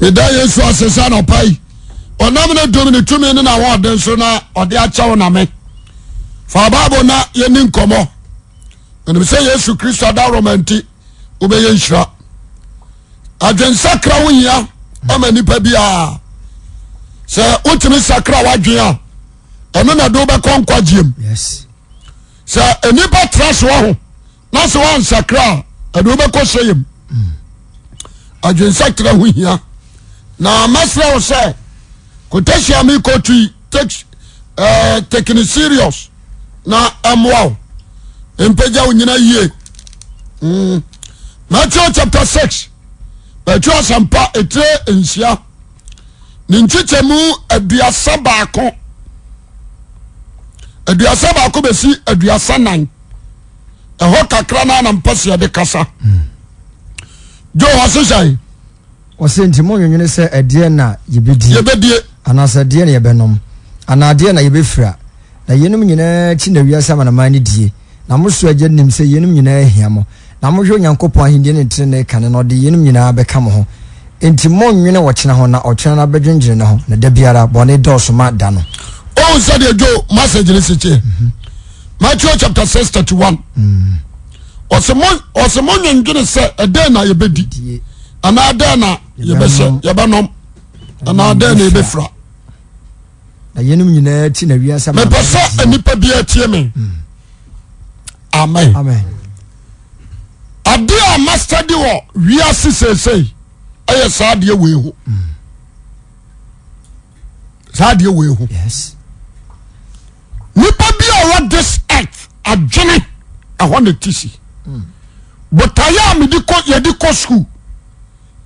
Meda Yesu ase sɛ anɔpa yi ɔnam ne dom ne tumi ne n'ahoɔden so na ɔde akyɛ wo na me. Fa Bible na yɛni nkɔmmɔ. Menim sɛ Yesu Kristo adaworoma nti wobɛyɛ nhyira. Adwensakra ho hia ama nipa biara. Sɛ wotumi sakra w'adwen a, ɛno na ɛde wobɛkɔ nkwagyeɛ mu. Sɛ nnipa tra so ho na sɛ woansakra a, ɛde wobɛkɔ sɛyɛ mu. Adwensakra ho hia. Na mɛsrɛ wo sɛ quotation a mekɔtu yi take, uh, take it serious na ɛmmoa wo mpagya wo nyina yie. Matthew chapter 6 Matthew asɛmpa etire nsia ne nkyekyɛmu 31 31 bɛsi 34 ɛhɔ kakra no ana mpɛ sɛ yɛde kasa. Jo ɔse sɛn? Ɔse nti monnwennwene sɛ ɛdeɛn na yɛbɛdie, yɛbɛdie, anaasɛ ɛdeɛn na yɛbɛnom, anaa ɛdeɛn na yɛbɛfira. Na yeinom nyinaa akyi na wiase amanaman no die. Na mo soro Agya nim sɛ yeinom nyinaa hia mo. Na monhwɛ Onyankopɔn ahennie ne ne tenenee kane, na ɔde yeinom nyinaa bɛka mo ho. Enti monnnwene ɔkyena ho, na ɔkyena no ara bɛdwendwene ne ho, na da biara bɔne dɔɔso ma da no. Wohu sɛdeɛ Joe message no si kyeɛ? Matthew chapter 6 31. Ɔse mo ɔse mo nwendwene sɛ ɛdɛn na yɛbɛdi anaa dɛn na yɛbɛhyɛ yɛbɛnom anaa dɛn na yɛbɛfira. Na yeinom nyinaa akyi na wiase amanaman Mepɛ sɛ nnipa biara tie me. Amen. Amen. Adeɛ a master di wɔ wiase seesei ɛyɛ saa adeɛ wei ho. Saa adeɛ wei ho. Yes. Nipa bi a ɔwɔ this earth adwene ɛhɔ na ti si. Botaeɛ a mede kɔ yɛde kɔ sukuu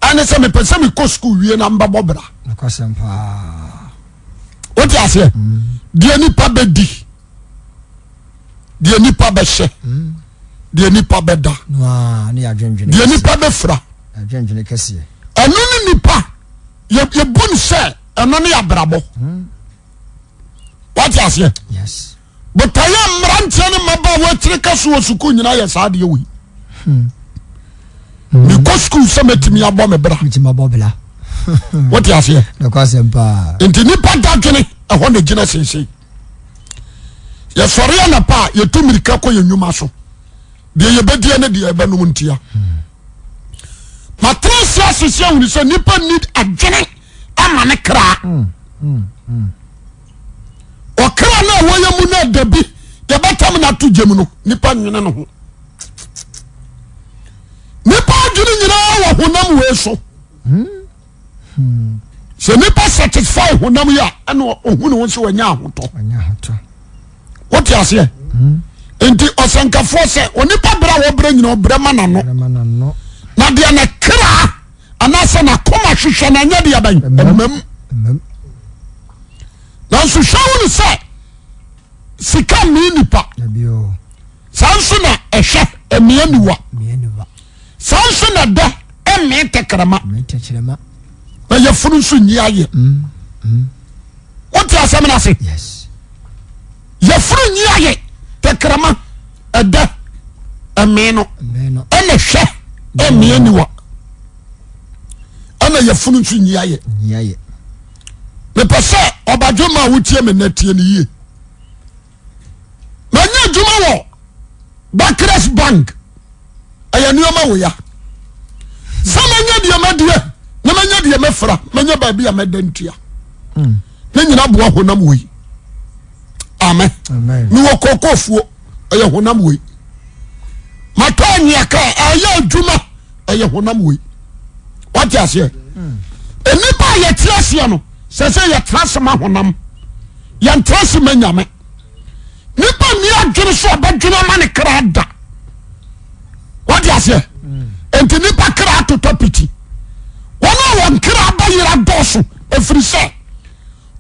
ɛne sɛ mepɛ sɛ mekɔ sukuu wie na mbɛbɔ bra. Nokwasɛm paa. Wote aseɛ? Deɛ nipa bɛdi, deɛ nipa bɛhyɛ, deɛ nipa bɛda, No ara ne yɛadwendwene deɛ kɛseɛ. nipa bɛfira. Yɛadwendwene kɛseɛ. Ɛno ne nipa yɛbu no sɛ ɛno ne abrabɔ. Wote aseɛ? Yes. Botaeɛ a mmeranteɛ ne mmabaawa akyiri ka so wɔ sukuu nyinaa yɛ saa adeɛ wei. Mekɔ sukuu sɛ mɛtumi abɔ me bra. Mɛtumi abɔ bra. Wote aseɛ? Nokwasɛm paa. Nti nipa dadwene ɛhɔ na gyina seesei. Yɛsɔre anapa a yɛtu mmirika kɔ yɛn nnwuma so. Deɛ yɛbɛdie ne deɛ yɛbɛnom ntia. Matena ase asese ahunu sɛ nipa need adwene ama ne kra. Ɔkra no a wɔyɛ mu no ɛda bi yɛbɛtam no ato gyam no nipa nwene no ho. Nipa adwene nyinaa wɔ honam wei so. Sɛ nipa satisfy honam yi a ɛna ɔhu ne ho sɛ wanya ahotɔ. Wote aseɛ? Nti ɔsɛnkafoɔ sɛ onipa berɛ a wɔbrɛ nyina ɔbrɛ ma n'ano na deɛ ne kra anaasɛ n'akoma hwehwɛ no ɛnyɛ deɛ bɛn ɛmam. Nanso hwɛ wo ne sɛ sika mmee nipa saa nso na ɛhwɛ mmea niwa saa nso na dɛ mmee tɛkrɛma na yɛfunu nso nyi ayɛ. Wote asɛm no ase? Yɛfunu nyi ayɛ tɛkrɛma ɛdɛ mmee no ɛna hwɛ mmea niwa ɛna yɛfunu nso nyi ayɛ. Mepɛ sɛ ɔbadwe ma a wotie me nna tie no yie. Manya adwuma wɔ Barclays Bank ɛyɛ nneɛma wɔ ya sɛ manya deɛ madiɛ na manya deɛ mɛfra manya baabi a mɛda ntua ne nyina boa honam wei. Amen. Mewɔ kɔkɔfuo ɛyɛ honam wei. Matɔ anwea kaa ɛyɛ adwuma ɛyɛ honam wei. Wate aseɛ? Nnipa a yɛte aseɛ no sɛ sɛ yɛtena ase ma honam yɛntena ase ma Nyame. Nipa nni adwene sɛ ɔbɛdwene ama ne kra da. Wate aseɛ? Nti nipa kra atotɔ piti. Wɔn a wɔn kra bɛyera dɔɔso ɛfiri sɛ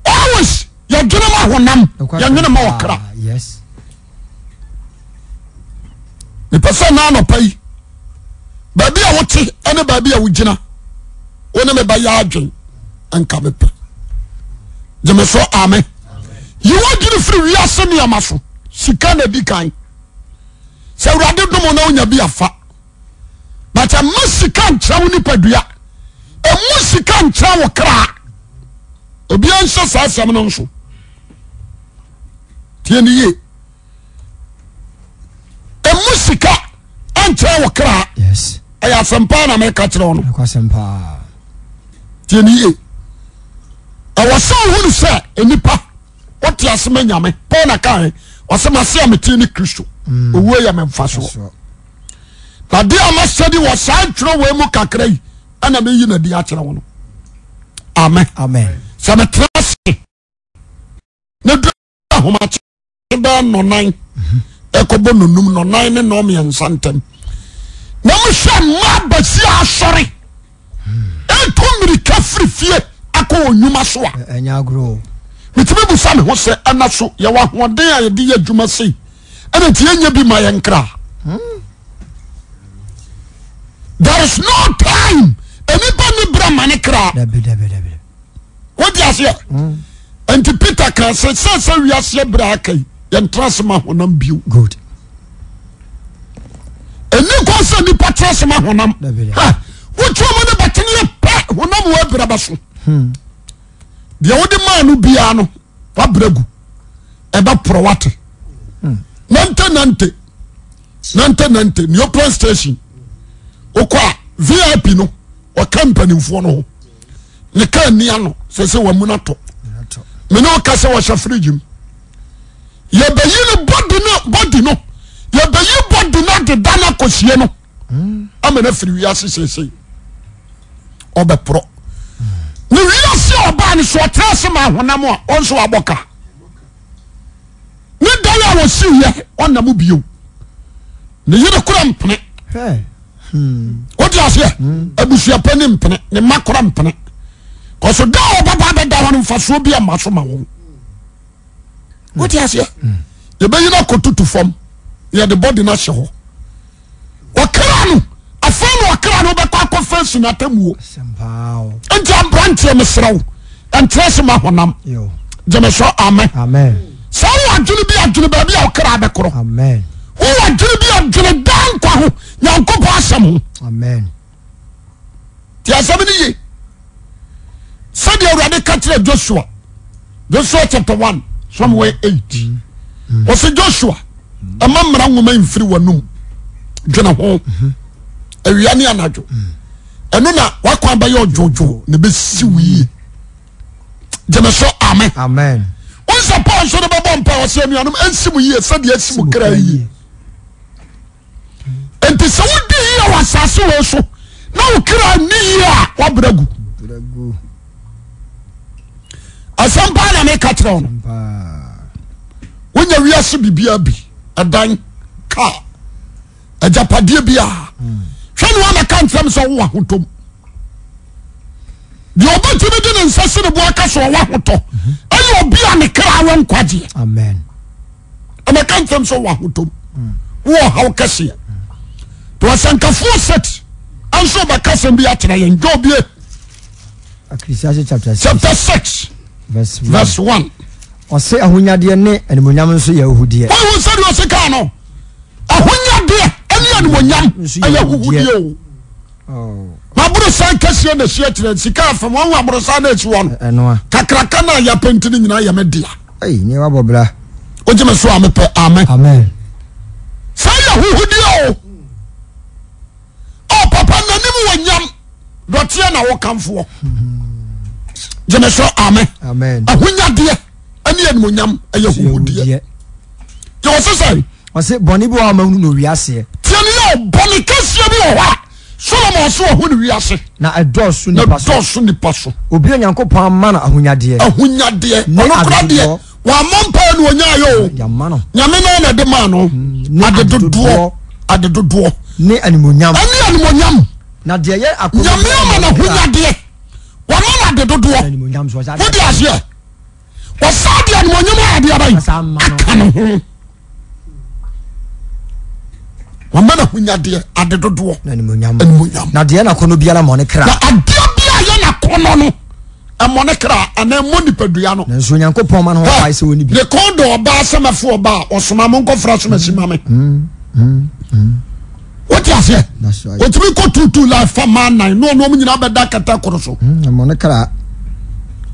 always yɛdwene ma honam yɛnwene ma ɔkra. Mepɛ sɛ na anɔpa yi baabi a wote ne baabi a wogyina wo ne me bɛyɛ adwen nka mepɛ gyeme so amen. Yi w'adwene firi wiase nneɛma so. Sika na di kan. Sɛ awurade dom na wonya bi afa but ɛma sika nkyerɛ wo nipadua. Ɛmu sika nkyerɛ wo kra. Obiara nhyɛ saa asɛm no nso. Tie ne yie. Ɛmu sika nkyerɛ wo kra. Ɛyɛ asɛm paa na meka kyerɛ wo no. Tie ne yie. Ɛwɔ sɛ wohunu sɛ nnipa wote ase ma Nyame. Paul na kae ɔsɛ mase a mete ne Kristo. Mm. Owuo yɛ me mfasoɔ. Na deɛ a masɛdi wɔ saa ntwerɛ wei mu kakra yi ɛna meyi na di akyerɛ wo no. Amen. Amen. Sɛ metra ase ne du ahomakye bɛɛ nnɔnan ɛkɔbɔ nonum nnɔnan ne nnɔmmiɛnsa ntam na mehwɛ mmaa basi asɔre ɛtu mmirika firi fie akɔ wɔn nnwuma so a ɛnyɛ agorɔ metumi busa me ho sɛ ɛna so yɛwɔ ahoɔden a yɛde yɛ adwuma sei ɛna nti yɛnyɛ bi ma yɛn kra there is no time onipa ni berɛ ma ne kra wode aseɛ hmm. nti Peter ka sɛ sɛ sɛ wiaseɛ berɛ aka yi yɛntra ase ma honam bio good ɛni kwan sɛ nipa tra ase ma honam wotwa mu ne bɛtene yɛ pɛ honam wɔ abira bɛ so hmm. Deɛ wode maa no biara no wabrɛ gu ɛbɛporɔ wate hmm. nante nante nante nante neoplan station wokɔ a vip no ɔka mpanimfoɔ no ho ne ka nni ano sɛ sɛ wamuna tɔ mene ɔka sɛ wɔhyɛ fridge mu yɛbɛyi no bɔdi no bɔdi no yɛbɛyi bɔdi no adeda no akɔsie no ama no afiri wiase seesei ɔbɛporɔ ne wiase a ɔbaa no so ɔtena ase ma ahonam a ɔnso abɔ ka ne dan a wɔsiiɛ ɔnam bio ne yere kora mpene wote aseɛ abusuapɛ ne mpene ne mma kora mpene kɔso da a ɔbɛba bɛda hɔ no mfasoɔ bi ama so ma wɔn wote aseɛ yɛbɛyi no akɔtutu fam yɛde bɔde no ahyɛ hɔ ɔkra no afei na ɔkra no bɛkɔ akɔ fɛsi no atamuo nti aberanteɛ mesrɛ wo ɛnkyerɛ se ma honam gyeme so amen sɛ wowɔ adwene bi adwene baabi a ɔkra bɛkorɔ wowɔ adwene bi adwene daa nkwa ho nyankopɔn asɛm ho Ti asɛm no ye. Sɛdeɛ Awurade ka kyerɛ Joshua, Joshua chapter 1 somewhere 8. Ɔsɛ Joshua, ɛma mmara nwoma mfiri w'anum. Dwene ho. Awia ne anadwo. Ɛno na wakwan bɛyɛ ɔdwodwo na ɛbɛsi wo yie. Gyeme so amen. Amen. Wonsɛ Paul nso de bɛbɔ mpa ɔsɛ anuanom ɛnsi mo yie sɛdeɛ ɛsi mo kra yie. Nti sɛ wodi yie wɔ asase wei so na wo kra nni yie a woabrɛ gu. Asɛm paa na meka kyerɛ wo no. Wonya wiase biribiara bi, ɛdan, kaa, agyapadeɛ biara. Hwɛ ne woamɛka nkyerɛ me sɛ wowɔ ahotɔ mu. Deɛ ɔbɛtumi de ne nsa si ne bo aka sɛ ɔwɔ ahotɔ ɛyɛ obi a ne kra wɔ nkwagyeɛ. Amen. Ɛmɛka nkyɛm sɛ wɔ ahotɔ mu wɔ ɔhaw kɛseɛ nti ɔsɛnkafoɔ set nso bɛka sɛm bi akyerɛ yɛn Job bie Ecclesiastes chapter six chapter 6 verse one. verse 1 Ɔse ahonyadeɛ ne animuonyam nso yɛ ahuhudeɛ. Wohu sɛdeɛ ɔse kaa no ahonyadeɛ ɛne animuonyam Nso yɛ ɛyɛ ahuhudeɛ o Oh, M'aborosan kɛseɛ na ɛsi akyirɛ sika afam wɔn aborosan na ɛsi hɔ no ɛno a. kakraka no a yɛapɛnti no nyinaa yɛ me dea. Ei, ne wabɔ bra. Wogye me so a mepɛ amen. Amen. Sɛ yɛ huhudeɛ o. Ɔ papa n'anim wɔ nyam dɔteɛ na wokamfoɔ. Gye me so amen. Amen. Ahonyadeɛ ɛne animonyam ɛyɛ huhudeɛ. Yɛ wɔ sɛ Ɔse bɔne bi wɔ hɔ a mahunu no wiaseɛ. Tie ne yɛ bɔne kɛseɛ bi wɔ hɔ a Solomon so ɔho ne wiase. Na ɛdɔɔso nipa so. Na ɛdɔɔso nipa so. Obi a Nyankopɔn ama no ahonyadeɛ. Ahonyadeɛ. Ɔno kora deɛ wammɔ mpaeɛ na ɔnyaeɛ o. Yɛama no. Nyame no na ɛde maa no. Mm, ade dodoɔ. Ade dodoɔ. Ne animonyam. Ɛne animonyam. Na deɛ yɛ akɔnnɔ. Nyame ama no ahonyadeɛ. Wama no ade dodoɔ. Wode aseɛ. Wɔsan de animonyam a adeɛ abayi aka ne ho. Wɔma no ahonyadeɛ ade dodoɔ. Animonyam. Animonyam. Na deɛ n'akɔnnɔ biara mmɔ ne kra. Na adeɛ bi a yɛ n'akɔnnɔ no ɛmmɔ ne kra anaa ɛmmɔ nipadua no. Nanso Onyankopɔn ma no ho kwan sɛ ɔnni bi. Ne kɔn dɔ ɔbaa sɛ mɛfo ɔbaa ɔsoma mo nkɔfra so masi ma me. Mm, mm, mm. Wode Wote aseɛ? Otumi kɔ tuutu life fa maa nan na ɔno ɔmo nyinaa bɛda kɛtɛ koro so. Ɛmɔ ne kra.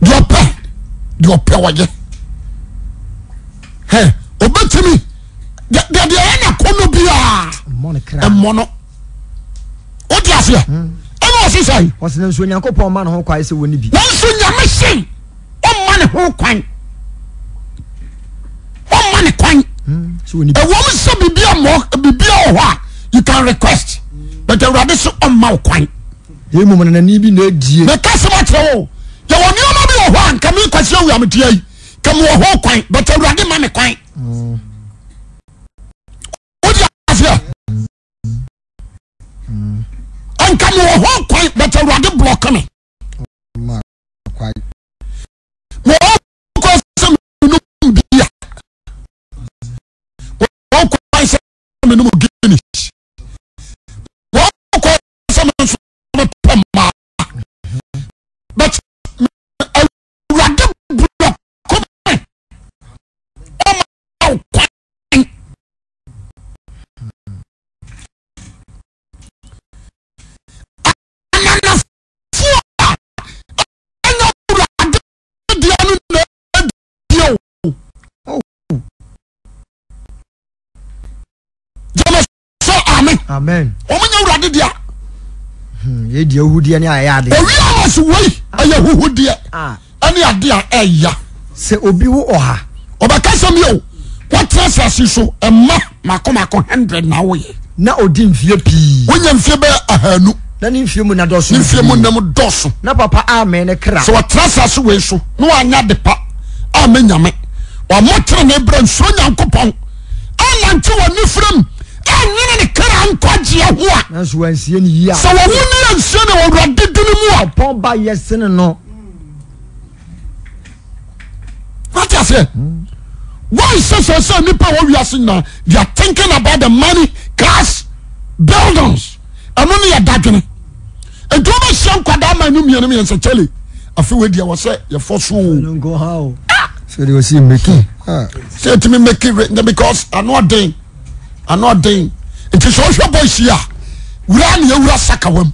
Deɛ ɔpɛ deɛ ɔpɛ ɔyɛ. Hɛ obetumi deɛ deɛ ɛyɛ n'akɔnɔ biara ɛmɔ no. Wote aseɛ? Ɛna ɔsi sɛ. Ɔsi nanso Onyankopɔn ma ne ho kwan sɛ wɔn bi. Nanso Nyame se ɔmma ne ho kwan. Ɔmma ne kwan. Ɛwɔm sɛ biribi a mɔ biribi a wɔ hɔ a you can request but Awurade se ɔmma wo kwan. Emu mu nani bi na edie. Meka sɛm akyerɛ wo. Yɛwɔ nneɛma bi wɔ hɔ a nka me Kwasi Awia meteɛ yi ka mewɔ ho kwan but Awurade ma me kwan. Wode aseɛ? Nka mewɔ ho kwan but Awurade blɔk me. Mewɔ ho kwan sɛ menom bia. Mewɔ ho kwan sɛ menom Guinness. Mewɔ ho kwan sɛ me nso mepɛ mmaa. But Awurade blɔk me. Ɔma wo kwan. Ananafoɔ a ɛnyɛ Awurade deɛ no na ɛdie o. Gyeme sɛ amen. Amen. Wɔn nyɛ Awurade dea. Yɛ deɛ ahuhudeɛ ne ayɛ adeɛ. Owi a wɔsi wei ɛyɛ ahuhudeɛ ɛne adeɛ a ɛya. Sɛ obi wo ɔha. Ɔbɛka sɛm yɛ o. Wɔtena asase so mma mako mako hundred na woyɛ. Na odi mfie pii. Wonya mfie bɛyɛ ahanu. Na ne mfie mu na dɔso. Ne mfie mu nam dɔso. Na papa amee ne kra. Sɛ wɔtena asase wei so na wɔanya ade pa ammɛ Nyame, wɔammɔ tenenee bra nsuro Nyankopɔn, annante wɔ anifere mu, annwene ne kra nkwagyeɛ ho a. Nanso wansie no yie a. Sɛ wɔwo ne ansie no wɔ Awurade dini mu a. Ɔpɔn ba yɛ sene no. Wate aseɛ? Why sɛ sɛ sɛ nipa wɔ wiase nyinaa they are thinking about the money, cars, buildings. Ɛno ne yɛ dadwene. Nti wobɛhyia nkwadaa ma no mmienu mmiɛnsa kyɛle afei wei deɛ wɔ sɛ yɛfɔ so o. Ah! Sɛ deɛ ɔsi mmeki. Ah. Sɛ ɛtumi mmeki because ano ɔden ano ɔden nti sɛ ɔhwɛ boys yi a wura ne yɛwura sakawam.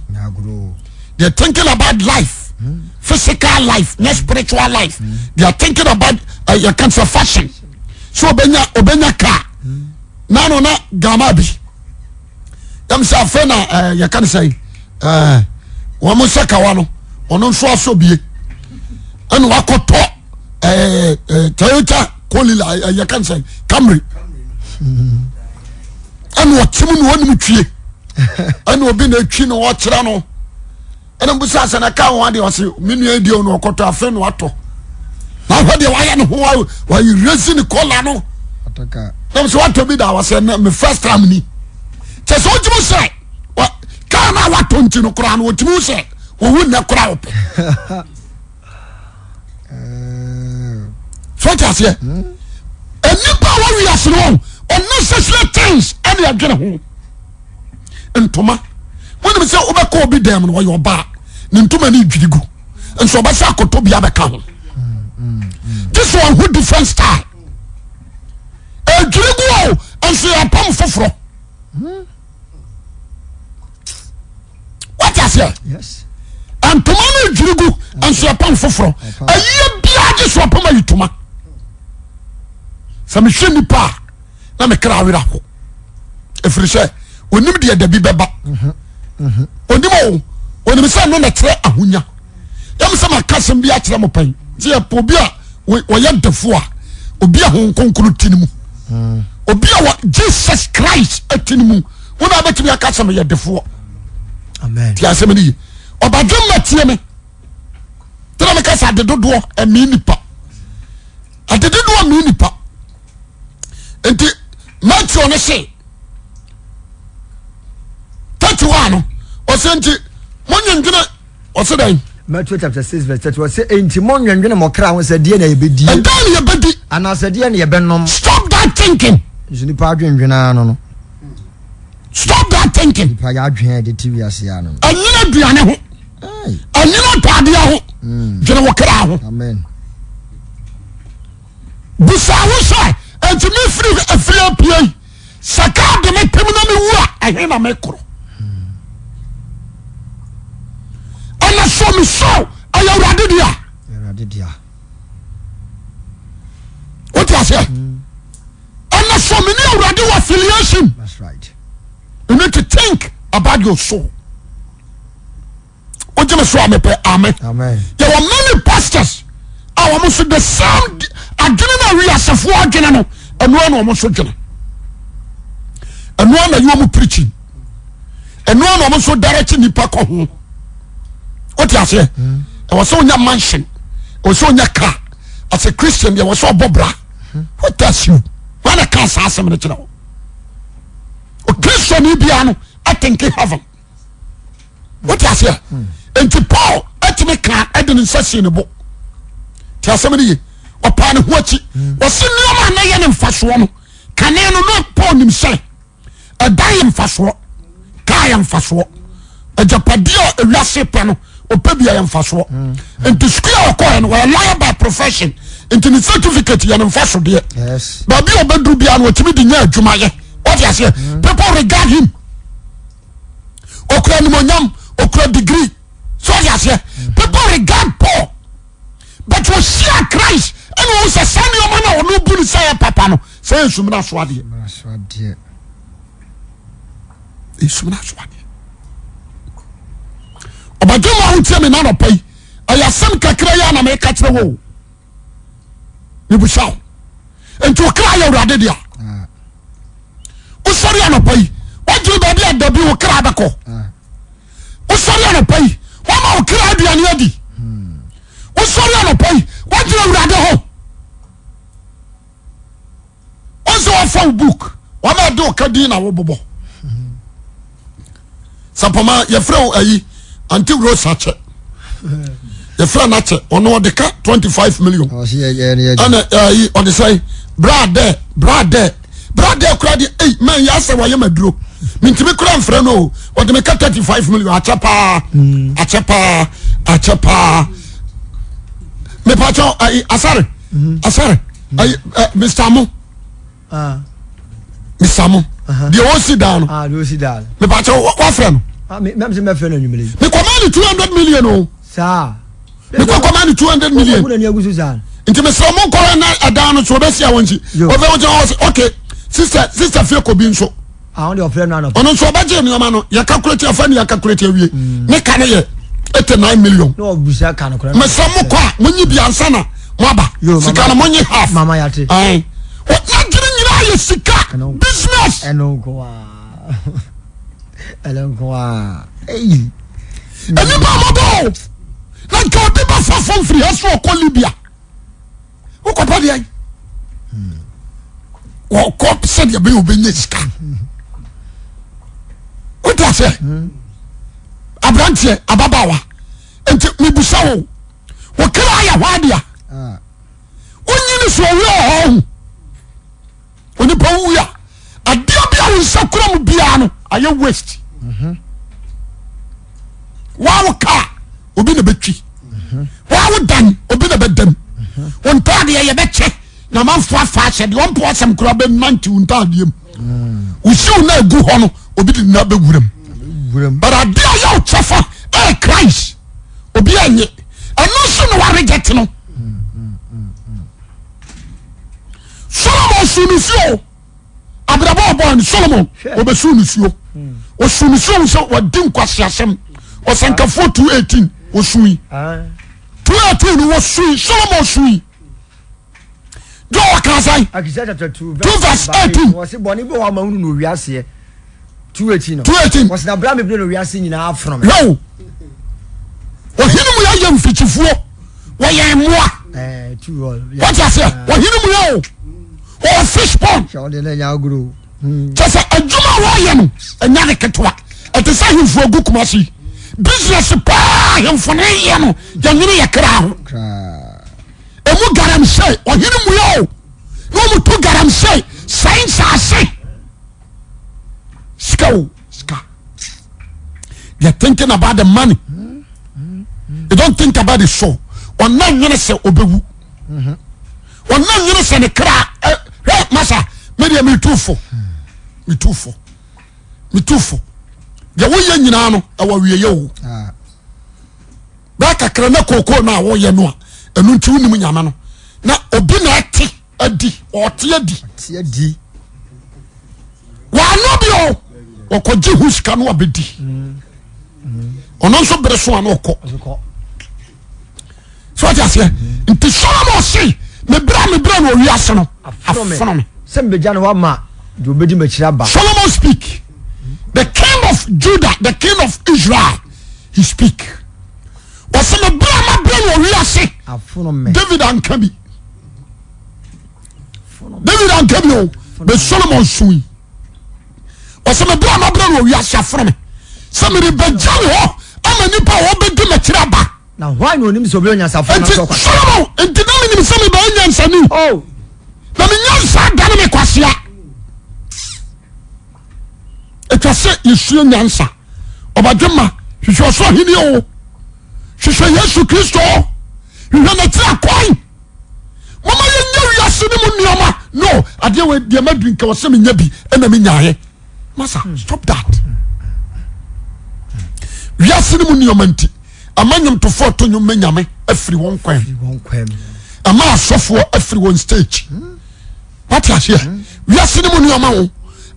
They are thinking about life. Hmm. Physical life, not spiritual life. Hmm. They are thinking about uh, you can say fashion. So obenya obenya car. Hmm. Na no na gama bi. Yam sɛ afei na eh, yɛka ne sɛ eh, wɔn sɛ kawa no ɔno nso asɔ bie ɛna wakɔtɔ eh, eh, Toyota Corolla eh, yɛka ne sɛ Camry ɛna ɔte mu na ɔnim twie ɛna obi na etwi na ɔkyerɛ no ɛna mbusa sɛ na kaa ho adeɛ ɔse me nua deɛ ɔno ɔkɔtɔ afei na watɔ na ahwɛ deɛ wayɛ ne ho wayi resi ne kɔla no na sɛ watɔ bi da wɔsɛ na me first time ni kyɛ sɛ ɔtumi sɛ kaa no a watɔ nti no koraa no ɔtumi sɛ ɔwu nnɛ koraa ɔpɛ so ɔte aseɛ nnipa a wɔwi ase no unnecessary things ɛne ɛdwene ho ntoma wonim sɛ wobɛkɔ obi dɛm no ɔyɛ ɔbaa ne ntoma ne dwiri gu nso ɔbɛsɛ akɔtɔ bi abɛka ho gye sɛ ɔho different style ɛdwiri gu o nso yɛpam foforɔ wate aseɛ ntoma no dwiri gu nso yɛpam foforɔ ayie biara gye so ɔpam ayi toma sɛ mehwɛ nipa a na mekra awerɛ ho ɛfiri sɛ onim deɛ dabi bɛba onim o onim sɛ no na kyerɛ ahonya yɛm sɛ maka asɛm bi akyerɛ mo pɛn sɛ yɛpɛ obi a wɔyɛ defo a obi a Honhom Kronkron ti no mu obi a wɔ Jesus Christ ti no mu wo na wobɛtumi aka sɛ meyɛ defoɔ ti asɛm no ye ɔbadwemma tie me tena meka sɛ ade dodoɔ ɛmee nipa ade dodoɔ ɛmee nipa nti Matthew no se 31 no ɔsɛ nti monwendwene ɔsɛ dɛn. Matthew chapter 6 verse 30 ɔsɛ enti monwendwene mo kra ho sɛ deɛ na yɛbɛdie. Ɛdɛn na yɛbɛdi. Anaasɛ deɛ na yɛbɛnom. Stop that thinking. Nso nipa adwendwene ano no. Stop that thinking. Nipa yɛ adwene a yɛde te wiase ano no. Ɛnyina aduane ho. Ɛnyina ataadeɛ ho. Dwene wo kra ho. Amen. Bisa wo sɛ enti mefiri afiri apue yi sɛ kaa de me pem na mewu a ɛhe na mekorɔ. Ɛna so me soul ɛyɛ awurade dea. Awurade dea. Wote aseɛ? Ɛna so me ne awurade wɔ affiliation. That's right. You need to think about your soul. Wogye me so a mepɛ amen. Yɛwɔ many pastors a wɔn nso the same adwene na wiasefoɔ adwene no ɛnoa na wɔn nso dwene. Ɛnoa na yɛ wɔn preaching. Ɛnoa na wɔn nso direct nipa kɔ ho. Wote aseɛ? Ɛwɔ sɛ wonya mansion. Ɛwɔ sɛ wonya car. As a Christian deɛ ɛwɔ sɛ ɔbɔ bra. What does you? Wɔn na ka saa asɛm no kyerɛ wo. Okristoni biara no atenke heaven. Wote aseɛ? Nti Paul atumi ka ɛde ne nsa si ne bo. Te asɛm no ye. Ɔpaa ne ho akyi. Wɔsi nneɛma a na yɛ ne mfasoɔ no kane no na Paul nim sɛ ɛdan yɛ mfasoɔ, kaa yɛ mfasoɔ, agyapadeɛ a ewiase pɛ no ɔpɛ bi yɛ mfasoɔ. Nti sukuu a ɔkɔɛ no wɔyɛ lawyer by profession. Nti ne certificate yɛ ne mfasodeɛ. Baabi a ɔbɛduru biara no ɔtumi de nya adwuma yɛ. Wɔte aseɛ? People regard him. Okura nimonyam, okura degree. So ɔte aseɛ? People regard Paul. But ɔhyia Christ ɛna ɔhu sɛ saa nneɛma no a ɔno bu no sɛ yɛ papa no sɛ yɛ sumina so adeɛ. Sumina so adeɛ. Ɔbɛdwe mu a wotie me nanɔpa yi ɛyɛ asɛm kakra yi a na meka kyerɛ wo o. Mebusa wo. Nti okra yɛ awurade dea. Wosɔre anɔpa yi woadwene baabi a dabi wo kra bɛkɔ. Wosɔre anɔpa yi woama wo kra aduane adi. Wosɔre anɔpa yi woadwene awurade ho. Wɔn sɛ wɔfa wo book wɔn a ɛde wo ka din na wobobɔ. Sapama yɛfrɛ wo ayi Aunty Rose akyɛ yɛfrɛ no akyɛ ɔno ɔde ka 25 million ɛna ayi ɔde sɛn bra dɛ bra dɛ bra dɛ kora deɛ ei man yɛ asɛ wɔyɛ ma duro mentumi kora mfrɛ no o ɔde me ka 35 million akyɛ paa akyɛ paa akyɛ paa mepakyɛ ayi asare asare ayi Mr. Mo Ah. Mr. Mo deɛ ɔsi dan no Ah, deɛ ɔsi dan no. mepakyɛ wafrɛ no Ah, me mɛm sɛ mɛfrɛ no anwummere yi. mekɔma ne 200 million o Saa. mekɔ kɔma ne 200 million Ɔbu n'ani agu so saa. nti mesrɛ mo nkɔhɔ na ɛdan no so ɔbɛsi a wɔnsi Yo. ɔfɛ wɔn kyɛn ɔsɛ ok sister sister fie kɔ bi nso Ah, ɔno deɛ ɔfrɛ no anɔpa. ɔno nso ɔbɛgye nneɛma no yɛ calculate afa ne yɛ calculate awie ne ka no yɛ 89 million Na ɔbusa ka no koraa. mesrɛ mo kɔ a monyi bi ansa na mo aba Yo, mama. sika no monye half Mama yate. Ae. N'adwene nyinaa yɛ sika business. Ɛno nko ara. Ɛno nko ara. Eyi. Nnipa mɔbɔ o. Na nka obi bɛfa fam firi ha so ɔkɔ Libya. Wokɔpɛ deɛ wɔkɔ sɛdeɛ bɛyɛ obɛnya sika. Wote aseɛ? Aberanteɛ ababaawa. Nti mebusa wo, wo kra yɛ hɔ adea. Ah. Wonyini so owie wɔ hɔ ho. Onipa wu a adeɛ bi a wo nsa kura mu biara no ayɛ waste. Mhm. Waa wo kaa obi na bɛtwi. Mhm. Waa wo dan obi na bɛdam. Mhm. Wo ntaadeɛ yɛbɛkyɛ na amanfoɔ afa ahyɛ deɛ ɔmpo asɛm koraa bɛnante wo ntaadeɛ mu. Wo siw na agu hɔ no obi de na bɛwura mu. But adeɛ a yɛ wo kyɛfa ɛyɛ Christ obi anye ɛno nso na wareject no. Solomon su ne suo abrabɔ ɔbɔ no Solomon ɔbɛsu ne suo ɔsu ne suo sɛ wadi nkwaseasɛm ɔsɛnkafoɔ 218 ɔsui 218 wɔsui Solomon sui jɔ ɔka sɛn Akisa chapter 2 2 verse 18 wɔsi bɔne bi wɔ hɔ a mahunu no owiaseɛ 218 no 218 wɔsi na bra mebere no wiase nyinaa afono me yo ɔhene mu yɛyɛ mfikyifuo wɔyɛ mmoa eh, wɔte aseɛ ɔhene mu yɛ o wɔwɔ fish pond kyɛ sɛ adwuma a wɔyɛ no ɛnya ne ketewa ɛte sɛ ahemfo agu kuma se business paa ahemfo no yɛ no yɛnwene yɛ kra ho ɛmu galamsey ɔhene mu yɛ o na wɔn to galamsey sɛn nsaase sika o sika they are thinking about the money they don't think about the soul ɔna nwene sɛ ɔbɛwu ɔna nwene sɛ ne kra hwɛ masa medeɛ metu fo metu fo metu fo deɛ woyɛ nyinaa no ɛwɔ wieyɛ o. Ah. Bɛɛ kakra na kookoo no a woyɛ no a ɛno nti wonim nyame no na obi na ɛte adi ɔte adi. Ɔte adi. Wɔano bi o wɔkɔgye ho sika no abɛdi. Ɔno nso bere so a na ɔkɔ. So ɔte aseɛ nti Solomon se mebrɛ mebrɛ no owiase no afono me. Sɛ mbɛgya no hɔ ama deɛ ɔbɛdi m'akyiri aba. Solomon speak the king of Judah the king of Israel he speak. Wɔsɛ mebrɛ mabrɛ no owiase. Afono me. David anka bi. David anka bi o but Solomon sui. Ɔsɛ me berɛ a mabrɛ no owiase afono me sɛ merebɛgya ne hɔ ama nipa a wɔbɛdi m'akyiri aba. Na hwan na onim sɛ obi onyansafo Nti anaasɛ ɔkwasea? Solomon nti na menim sɛ mebɛyɛ nyansani. Oh. Na me nyansa adane me kwasea. Ɛtwa sɛ yɛsua nyansa. Ɔbadwemma hwehwɛ ɔsoro ahenni o. Hwehwɛ Yesu Kristo o. Hwehwɛ n'akyiri akwan. Mama yɛnyɛ wiase no mu nneɛma no adeɛ wɔ deɛ maduru nka wɔ sɛ menya bi ɛna menyaeɛ masa stop that wiase no mu nneɛma nti ama nnwomtofoɔ to nnwom ma nyame afiri wɔn kwan ama asɔfoɔ afiri wɔn stage wate aseɛ wiase no mu nneɛma wo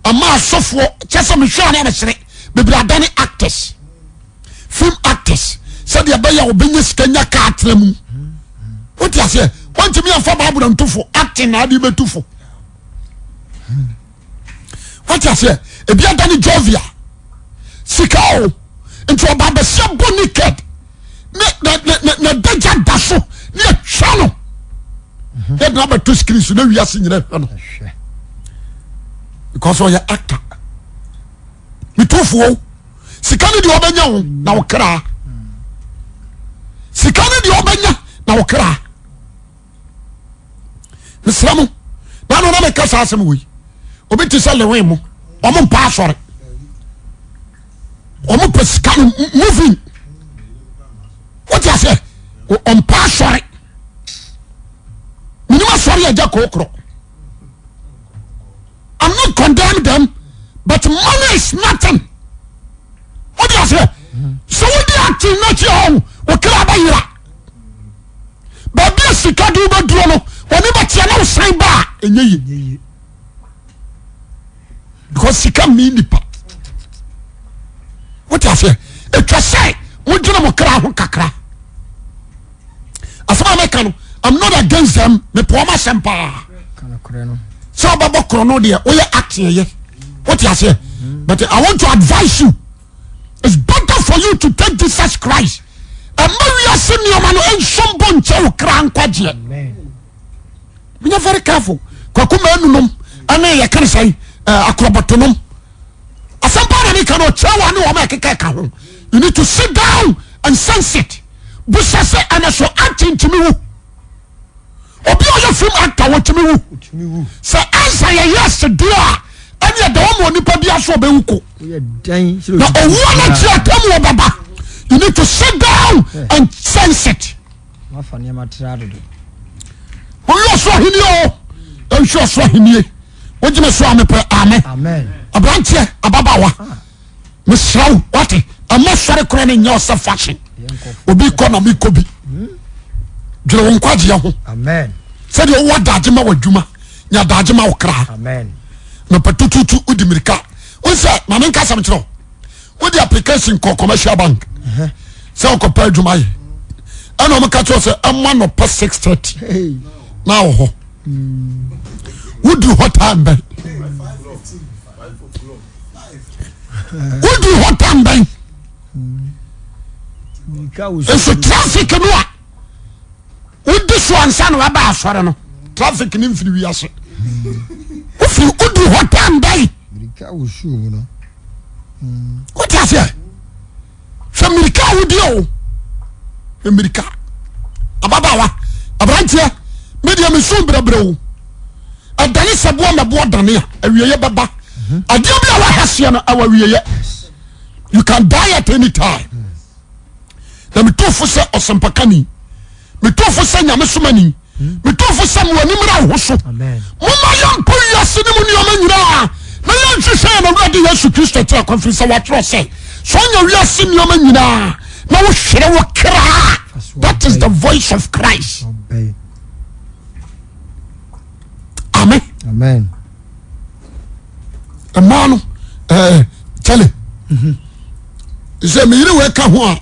ama asɔfoɔ kyɛ sɛ mehwɛ a na mesere bebree adane actors film actors sɛdeɛ ɛbɛyɛ a wɔbɛnya sika nya kaa tena mu wote aseɛ wɔntumi amfa bible ntofo acting na ade bɛtu fo wote aseɛ ebi ada ne jovia sika o nti ɔba abɛsia bɔ naked ne ne ne ne dagya da so ne atwa no yɛde no abɛto screen so na wiase nyina hwɛ no because ɔyɛ actor metufoɔ sika no deɛ ɔbɛnya wo na wo kra sika no deɛ ɔbɛnya na wo kra mesrɛ mo na no na meka saa asɛm wei obi te sɛ lewen mo ɔmo mpa asɔre ɔmo pɛ sika no moving wote aseɛ ɔmpa asɔre menim asɔre agya kɔɔkorɔ I'm not condemn them but money is nothing. Wọ́n di aseɛ sɛ wọ́n di ati n'akyi hɔ wọ́n kira bɛ yira baabi a sika de wọ́n bɛ duro no wọ́n ni bɛ tiɛ na wọ́n ba a enye yie because sika mi nipa wọ́n ti aseɛ etwa sɛ wọ́n gyina mo kra ho kakra. Asɛm a meka no I'm not against them mepɛ wɔn asɛm paa sɛ ɔbɛbɔ korɔ no deɛ woyɛ acting yɛ wote aseɛ but I want to advise you it's better for you to take Jesus Christ ɛma wiase nneɛma no nsom bo nkyɛ wo kra nkwagyeɛ menyɛ very careful kwaku maa nunom ɛne yɛka ne sɛn akorɔbɔtonom asɛm paa na meka no ɔkyerɛ wa ne wɔn a ɛkeka ɛka ho you need to sit down and sense it busa sɛ ɛna so acting ntumi wu obi a ɔyɛ film actor wɔtumi wu sɛ ansa yɛ yes deɛ a ɛne ɛda wɔn ma onipa bi aso ɔbɛwu ko na owuo no akyi atam wɔ bɛba you need to sit down and sense it. Wɔyɛ ɔsoro ahenni o nhwɛ ɔsoro ahenni wogyina so a mepɛ amen aberanteɛ ababaawa ah. mesrɛ wo wate ɛma sɔre korɔ no nyɛ ɔsɛ fashion obi kɔ na mekɔ bi hmm. dwene wo nkwagyeɛ ho sɛdeɛ wowɔ adagye ma w'adwuma nya adagye ma wo kra mepɛ tututu wodi mirika wo sɛ ma menka sɛm kyerɛ wo wode application kɔ commercial bank sɛ wokɔpɛ adwuma yɛ ɛna ɔmo ka kyerɛ sɛ ɛma nɔpɛ 6:30 na wɔ hɔ woduru hɔ time bɛn woduru hɔ time bɛn nso traffic no a wodi so ansa na waba asɔre no traffic no mfiri wiase wofiri woduru hɔ time bɛn wote aseɛ hwɛ mmirika a wodi o hwɛ mmirika ababaawa aberanteɛ medeɛ mesu brɛbrɛ o ɛdane sɛ boɔ mɛboɔ dane a awieɛ bɛba adeɛ bi a waha seɛ no ɛwɔ awieɛ you can die at any time na metu fo sɛ ɔsɛmpakani metu fo sɛ nyame somani metu fo sɛ mo ani mmra wo ho so momma yɛmpo wiase no mu nneɛma nyinaa na yɛnhwehwɛ yɛn awurade yesu kristo akyira kwan firi sɛ wɔatwerɛ sɛ sɛ ɔnya wiase nneɛma nyinaa na wohwere wo kraa. That is the voice of Christ. Amen. Amen. Mmaa no ɛɛ eh, kyɛlɛ. Mhm. Sɛ meyere wei ka ho a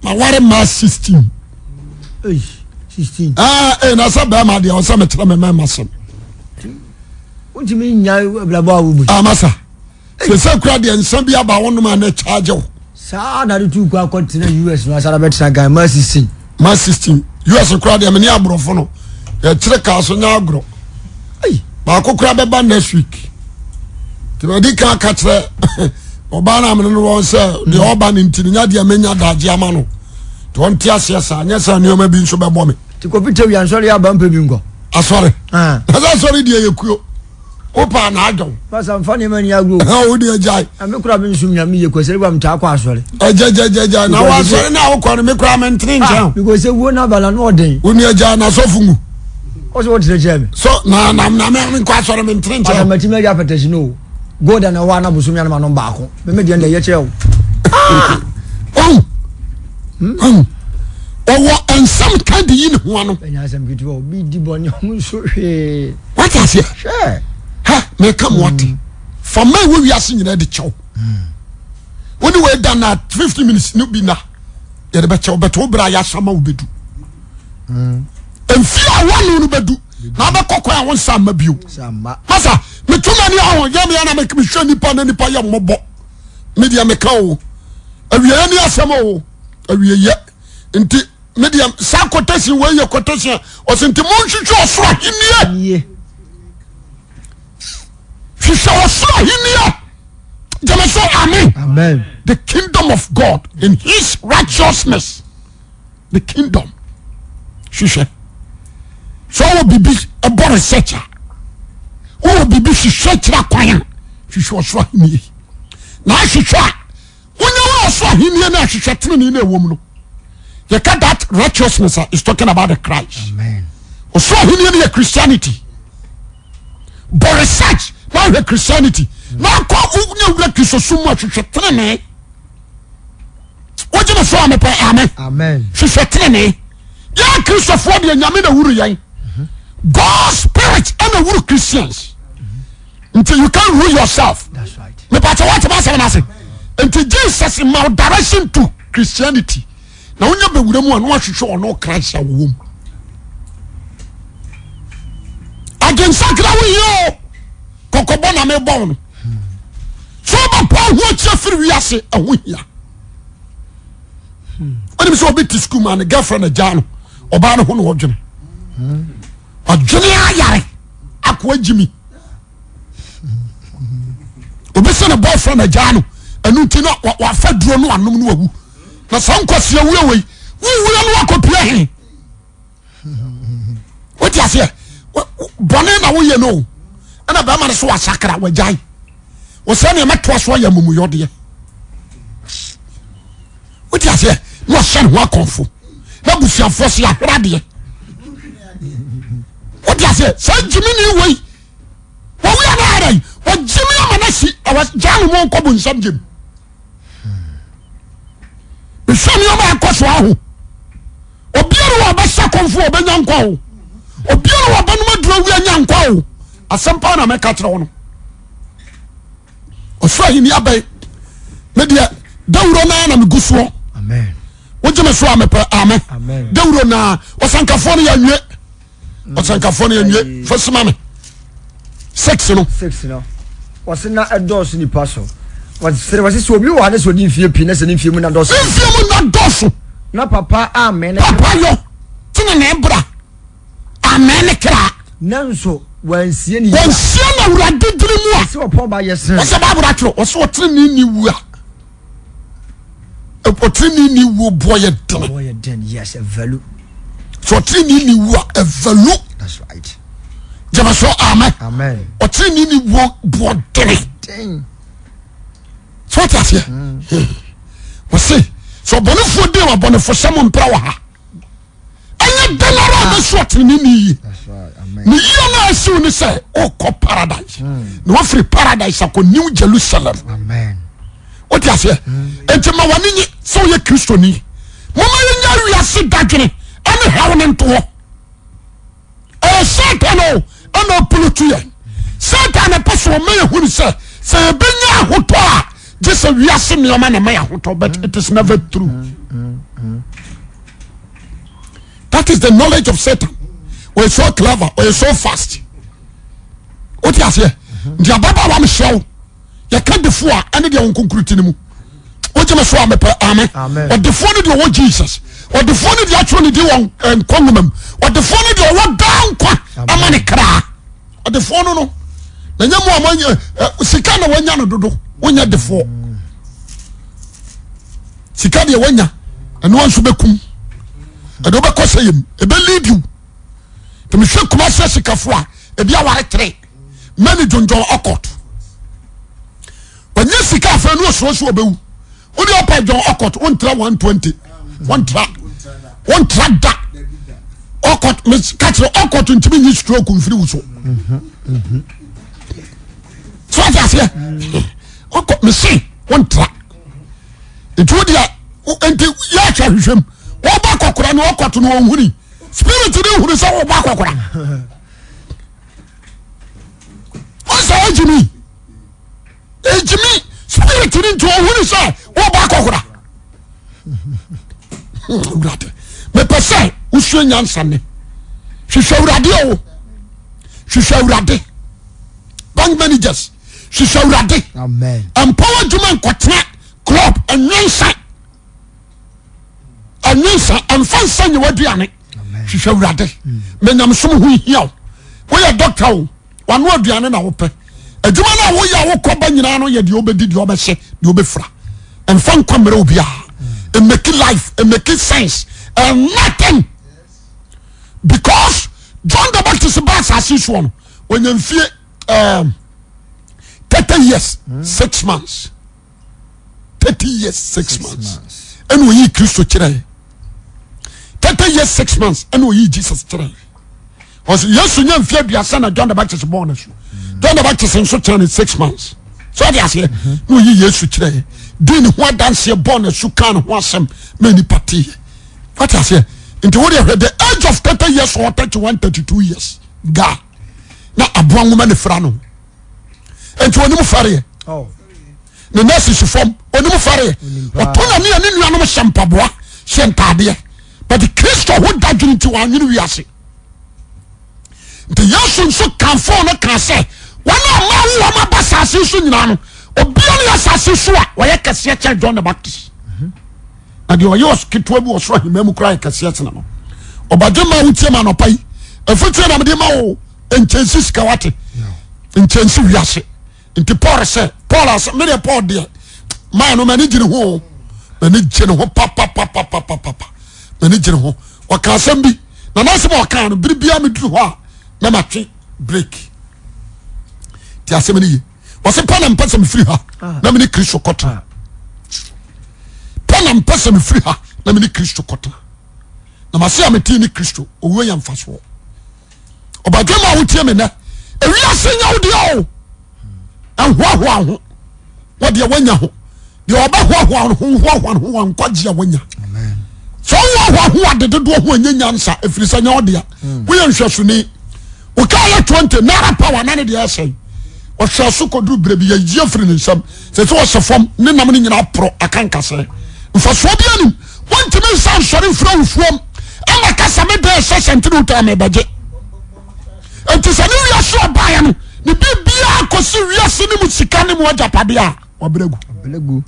ma ware mmaa 16. 16. Ɛɛ eh, na sɛ bɛrima deɛ ɔsɛ mekyerɛ me mmarima sɛm. Wontumi nya abrabɔ a wobu. Amasa. Sɛ kura deɛ nsa bi aba wɔnom a na charge wo. Saa na de tu kɔ akɔtena US no asara bɛtena Ghana ma 16. Ma 16 US kura deɛ mene aborɔfo no yɛkyerɛ kaa so nyɛ agorɔ. Baako kura bɛba next week. Nti madi kan aka kyerɛ ɔbaa no amene no wɔn sɛ deɛ mm. ɔba no nti no nya deɛ menya daagye ama no. Nti ɔnte aseɛ saa nyɛ sɛ nneɛma bi nso bɛbɔ me. Nti kɔpi tɛ wia nsɔre aba mpɛ bi nkɔ. Asɔre. Ah. Ɛsɛ asɔre deɛ yɛ kuo. wo paa na adwɔn. Pasa nfa nneɛma ni agorɔ. Ɛhɛn o deɛ gyae. Na me kura mi nsum nyame yie kwasɛrɛ gba mi taa kɔ asɔre. Ɛgyɛgyɛgyɛgya na wɔ asɔre na awokɔ no me kura mi ntene nkyɛn. Ah because ewuo na aba na no ɔden. Wo nua gyae na asɔfo ngu. Ɔsɛ wɔ kyerɛ kyerɛ mi. So na na na me nkɔ asɔre mi ntene nkyɛn. Pasa mɛtumi agya pɛtɛsi no o. Gold na ɛwɔ ana bosom yanoma no baako. Me me deɛ ndɛ yɛ kyerɛ o. Ah! Ɔn. Ɔn. Ɔwɔ nsɛm ka de yi ne ho ano. Ɛnyɛ asɛm ketewa obi di bɔ ne ho nso hwee. Wate aseɛ? Hɛ meka mo ate. Mm. Fa ma ɛwɔ wiase nyinaa de kyɛw. Mm. Wo ne wei da na 15 minutes ne bi na yɛde bɛkyɛw bɛtɛ wo berɛ a yɛasa ma wo bɛdu. Mm. Mfie a wɔno no bɛdu na abɛkɔ kwan a wo nsa mma bio. Masa meto m'ani aho yɛ me ana mehwɛ nipa na nipa yɛ mmɔbɔ. Medeɛ meka o. Awieɛ ne asɛm o. Awieɛ nti me deɛ saa quotation wei yɛ quotation a ɔsɛ nti monhwehwɛ ɔsoro ahennie hwehwɛ ɔsoro ahennie gyeme so amen amen the kingdom of God in his righteousness the kingdom hwehwɛ sɛ ɔwɔ biribi ɛbɔ research a wowɔ biribi hwehwɛ kyerɛ kwan a hwehwɛ ɔsoro ahennie na ahwehwɛ a Wonya wɔ ɔsoro ahenni no ahwehwɛ tenenee no ɛwɔ mu no. Yɛka that righteousness a is talking about the Christ. Ɔsoro ahenni no yɛ Christianity. Bɔ research na ahwɛ Christianity. Na akɔ wonya wura Kristosom mu ahwehwɛ tenenee. Wogye me so a mepɛ amen. Amen. Hwehwɛ tenenee. Yɛn Kristofoɔ deɛ Nyame na wuru yɛn. God spirit ɛna wuru Christians. Nti you can't rule yourself. Mepatɛ wɔte ma asɛm no ase. Nti Jesus ma wo direction to Christianity. Na wonya bɛwura mu a na wahwehwɛ ɔno Christ a wɔwɔ mu. Adwensakra wo hia o. Kɔkɔbɔ na mebɔ wo no. So wobɛpa ho akyi afiri wiase ɛho hia. Wonim sɛ obi te sukuu mu a ne girlfriend agyaa no ɔbaa no ho na ɔdwene. Ɔdwene ayare akoa gyimi. Obi sɛ ne boyfriend agyaa no ɛno nti na wafa duro no anom no wawu. Na saa nkwasia wue wei wowura no akɔpia he. Wote aseɛ bɔne na woyɛ no ɛna bɛrima no so wasakra wagyae wɔsɛ nea mɛtoa so ayɛ amumuyɔdeɛ wote aseɛ na wahyɛ ne ho akɔmfo na abusuafoɔ so yɛahwere adeɛ wote aseɛ saa gyimi ne wei wɔwia no ara yi wɔgyimi ama no asi ɛwɔ gyaa no mu nkɔ bo nsam gyem mehwɛ nneɛma akɔ so aho obiara wɔ ɔbɛhyɛ kɔmfo ɔbɛnya nkwa o obiara wɔ ɔbɛnom aduro wi anya nkwa o asɛm paa na mɛka kyerɛ wo no ɔsoro ahenni abɛn me deɛ dawuro naa na megu soɔ wogye me so a mepɛ amen dawuro naa ɔsankafoɔ no yɛnwie ɔsankafoɔ no yɛnwie fa sima me six no six no wɔsi na ɛdɔɔso nipa so wɔsi wɔsi sɛ obi wɔ ha ne sɛ odi mfie pii na sɛ ne mfie mu na dɔɔso mfie mu na dɔɔso na papa amee ne papa yɔ tene ne bra amee ne kra nanso wɔnsie ne yie wɔnsie na awurade dini mu a wɔsi ɔpɔn ba yɛ sene wɔsɛ baabura atwerɛ wɔsɛ ɔtene ne ni wu a ɔtene ne wuo boɔ yɛ dene boɔ yɛ den yes ɛvalu so ɔtene ne wuo a ɛvalu that's right gyama so amen amen ɔtene ne wuo boɔ dene den so ɔte aseɛ wɔse sɛ ɔbɔnefoɔ den ɔbɔnefo sɛ mo mpra wɔ ha ɛnyɛ dɛn ara a bɛsi ɔteneneeni yie ne yie no a asiw ne sɛ ɔkɔ paradise hmm. na wafiri paradise akɔ New Jerusalem wote aseɛ hmm. nti ma w'ani nye sɛ woyɛ kristoni. Moma yɛnya wiase dadwene ɛne haw no nto hɔ. Ɛyɛ Satan o ɛna ɔpolotu yɛn. Satan na ɛpɛ sɛ ɔma yɛhunu sɛ sɛ yɛbɛnya ahotɔ a gye sɛ wiase nneɛma na ɛma yɛ ahotɔ but it is never true. That is the knowledge of Satan. Ɔyɛ so clever, ɔyɛ so fast. Wote aseɛ? Nti ababaawa mesrɛ wo yɛka defoɔ a ɛne deɛ wɔn nkonkuru ti no mu wogye me so a mepɛ amen ɔdefoɔ no deɛ ɔwɔ Jesus ɔdefoɔ no deɛ atwerɛ ne din wɔ eh, nkwa nwoma mu ɔdefoɔ no deɛ ɔwɔ daa nkwa ama ne kra ɔdefoɔ no no na nyɛ mu a moanya eh, sika na wanya no dodo wonyɛ defoɔ sika deɛ wanya ɛno nso bɛkum ɛde wobɛkɔ sɛ yam ɛbɛ lead you nti mehwɛ kuma sɛ sikafoɔ a ebi aware tere many dwondwon ɔkɔt wɔnyɛ sika afei ne ɔsoro so ɔbɛwu wode ɔpa dwon ɔkɔt wontra 120 wontra wontra da ɔkɔt ka kyerɛ ɔkɔt ntumi nyi stroke mfiri wo so so ate aseɛ ɔkɔ mese wontra nti wodeɛ nti yɛ ahwɛ ahwehwɛm wɔba kɔkora ne ɔkɔt no ɔhuni spirit ne hunu sɛ wɔba kɔkora ɔsɛ ɛgyimi ɛgyimi spirit ni nti ɔhunu sɛ wɔbɔ akɔkora awurade mepɛ sɛ wosua nyansa ne hwehwɛ awurade o hwehwɛ awurade bank managers hwehwɛ awurade mpaw adwuma nkɔtena club ɛnwensa ɛnwe nsa ɛnfa nsa nyɛ w'aduane hwehwɛ awurade mɛ nyamesom ho hia wo woyɛ dɔkta o wano aduane na wopɛ adwuma no a woyɛ a wokɔ ba nyinaa no yɛ deɛ wobɛdi deɛ wobɛhyɛ deɛ wobɛfira ɛnfa nkɔ mmerɛ obiara ɛmɛki life ɛmɛki sense and nothing because John the Baptist ba asase soɔ no wɔnya mfie um, 30 years 6 months 30 years 6 months ɛna ɔyii Kristo kyerɛɛ 30 years 6 months ɛna ɔyii Jesus kyerɛɛ ɔsɛ Yesu nya mfeɛ aduasa na John the Baptist bɔɔ no so John the Baptist nso kyerɛ no 6 months so ɔde aseɛ na ɔyi Yesu kyerɛɛ di ne ho adanseɛ bɔɔ no so kaa ne ho asɛm ma nipa teeɛ wate aseɛ nti wode hwɛ the age of 30 years or 31 32 years guy na aboa nwoma ne fira no nti onim fɛreɛ oh. ne nan sisi fam onim fɛreɛ ɔtɔ na ne ne nuanom hyɛ mpaboa hyɛ ntaadeɛ but kristo ho dadwene nti wɔanwene wiase nti yesu nso kanfo no kaa sɛ wɔn a ɔma wo wɔn aba asase so nyinaa no obia ne asase so a wɔyɛ kɛseɛ kyɛn John the Baptist na deɛ ɔyɛ ketewa bi wɔ soro ahemman mu koraa yɛ kɛseɛ sene no ɔbadwe ma wotie ma anɔpa yi afutuo na mede ma wo nkyɛnsi sika wate nkyɛnsi wiase nti Paul sɛ Paul asɛ me deɛ Paul deɛ maa no m'ani gye ne ho m'ani gye ne ho papapapapapa m'ani gye ne ho ɔka asɛm bi na n'asɛm a ɔka no bere biara meduru hɔ a na matwe break ti asɛm no ye wɔsɛ pɛ na mpɛ sɛ mefiri ha ah. na mene Kristo kɔtena ah. pɛ na mpɛ sɛ mefiri ha na mene Kristo kɔtena na mase a metee ne Kristo owuo yɛ mfasoɔ ɔbadwemma a wotie me nɛ ewiase nya wo deɛ o ɛhoahoa ho wɔdeɛ wanya ho deɛ ɔbɛhoahoa ho hoahoa ho wa nkwagye a wanya sɛ ɔhoahoa ho ade dodoɔ ho ɛnyɛ nyansa ɛfiri sɛ nyɛ ɔdea hmm. woyɛ nhwɛsoni wokaa yɛ 20 naira power na ne deɛ ɛsɛn ɔhwɛ so kɔduru berɛ bi yɛyi afiri ne nsam sɛ sɛ ɔhyɛ fam ne nam no nyinaa porɔ aka nkasɛɛ mfasoɔ bi anim wontumi nsa nsɔre mfiri awufoɔm ɛma kasa me dɛn sɛ sɛntene wotɔ mebɛgye nti sɛ ne wiase ɔbaeɛ no ne biribiaa kɔsi wiase ne mu sika ne mu agyapadeɛ a wabrɛ gu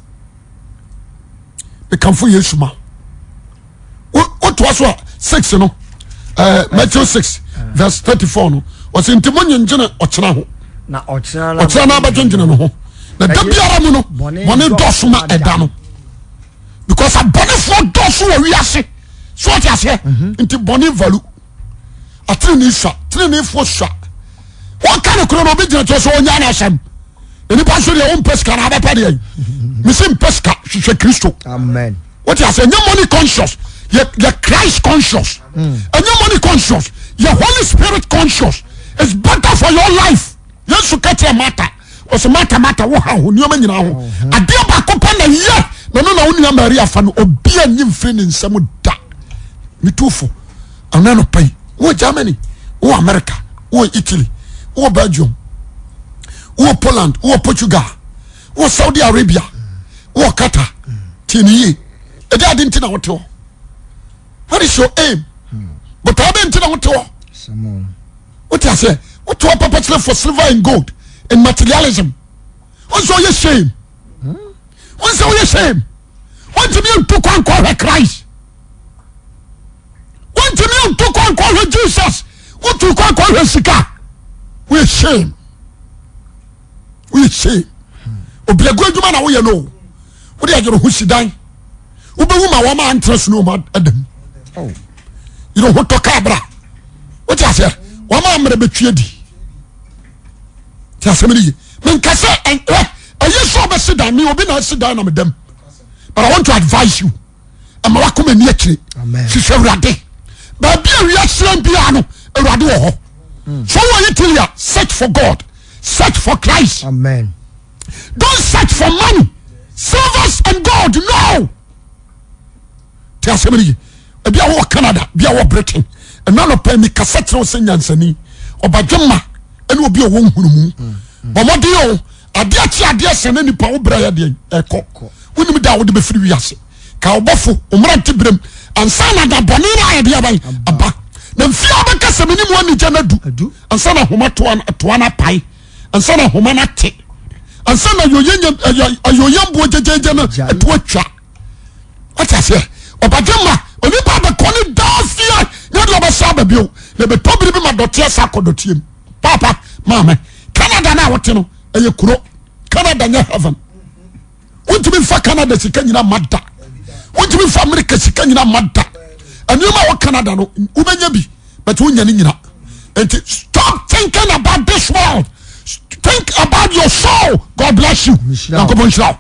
mekamfo Yesu ma wotoa so a 6 no eh, Matthew 6 verse 34 no ɔsɛ nti mo nyengyene ɔkyena ho ɔkyena no abɛdwendwene no ho na da biara mu no bɔne dɔso ma ɛda no because abɔnefoɔ dɔso wɔ wiase so ɔte aseɛ mhm. nti bɔne valu atenene sua tenenefoɔ sua wɔka no korɔ no obi gyina kyerɛ sɛ ɔnya no asɛm nipa nso deɛ wompɛ sika no abɛpɛ deɛ mesi mpɛ sika hwehwɛ kristo wote aseɛ ɛnyɛ money conscious yɛ yɛ Christ conscious hmm. ɛnyɛ money conscious yɛ Holy Spirit conscious it's better for your life Yesu ka kyerɛ Martha ɔsɛ Martha Martha wo ha ho nneɛma nyinaa ho mhm. adeɛ baako pɛ na yɛ Na no na wo nua Maria fa no obi a nyi mfiri ne nsam da. Metu fo ɛna no pɛi. Wɔ Germany, wɔ America, wɔ Italy, wɔ Belgium, wɔ Poland, wɔ Portugal, wɔ Saudi Arabia, wɔ Qatar. Tie ne yie. Ɛde ade nti na wote hɔ. What is your aim? Botaa bɛ nti na wote hɔ. Wote aseɛ? Wote hɔ purposely for silver and gold and materialism. Wọ́n sọ yẹ shame. Wọ́n sọ yẹ shame. Wọ́n ti mi ntu kwan kọ́ hwɛ Christ. Wọ́n ti mi ntu kwan kọ́ hwɛ Jesus. Wọ́n tu kwan kọ́ hwɛ sika. Wọ́n yẹ shame. Wọ́n yẹ shame. Obiagu adwuma na woyɛ no. Wọ́n de ayɛrɛ ho si dan. Wobɛwu ma wɔn a ntina sunu wɔn adam. Yɛrɛ ho tɔ kaa bra. Wọ́n ti aseɛ. Wɔn a mmerɛ bɛtwi adi. Ti asɛm no ye. Menka sɛ ɛyɛ sɛ ɔbɛsi dan mi obi na asi dan na medam. But I want to advise you. Ɛma wakoma ni akyire. Hwehwɛ Awurade. Baabi a wiase biara no, Awurade wɔ hɔ. Hmm. So wɔ Italy a, search for God. Search for Christ. Amen. Don't search for money, silvers and gold. No. Ti asɛm no ye. Ebi a wɔ Canada, bi a wɔ Britain. Ɛna nɔpɛ mi kasa kyerɛ sɛ nyansani. Ɔbadwemma ɛne obi a ɔwɔ nhunumu. Bɔ mmɔden o. Adeɛ kye adeɛ sɛ ne nipa wo brɛ yɛ deɛ ɛkɔ. Wonim da a wode bɛfiri wiase. Ka ɔbɔfo mmerante berɛm ansa na da bɔne no ayɛ deɛ aban aba. Na mfie a wobɛka sɛ menim anigye no adu ansa na ahoma toa no apae ansa na ahoma no ate ansa na ayoyɛmboɔ gyegyeegye no ɛto atwa. Wate aseɛ? Ɔbadwemma onipa bɛkɔ ne daa fie nyɛ deɛ ɔbɛsa aba bio na ɛbɛtɔ biribi ma dɔteɛ sa akɔ dɔteɛ mu. Paapa maame Canada no a wote no ɛyɛ kuro. Canada nyɛ heaven. Wontumi nfa Canada sika nyina ma da. Wontumi nfa America sika nyina ma da. Nneɛma a wɔ Canada no wobɛnya bi but wonya ne nyina. Nti stop thinking about this world. Think about your soul. God bless you. Nyankopɔn nhyira wo.